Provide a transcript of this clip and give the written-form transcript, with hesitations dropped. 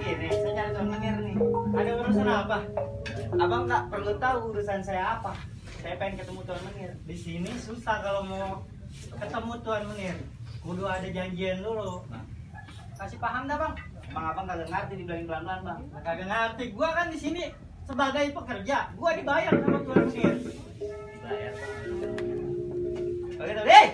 Gini, saya cari Tuan Menir nih. Ada urusan apa? Abang nggak perlu tahu urusan saya apa. Saya pengen ketemu Tuan Menir. Di sini susah kalau mau ketemu Tuan Menir. Kudu ada janjian dulu. Kasih paham dah bang. Abang kagak ngerti, dibilangin pelan-pelan bang. Kagak ngerti. Gua kan di sini sebagai pekerja. Gua dibayar sama Tuan Menir. Dibayar. Oke, hei,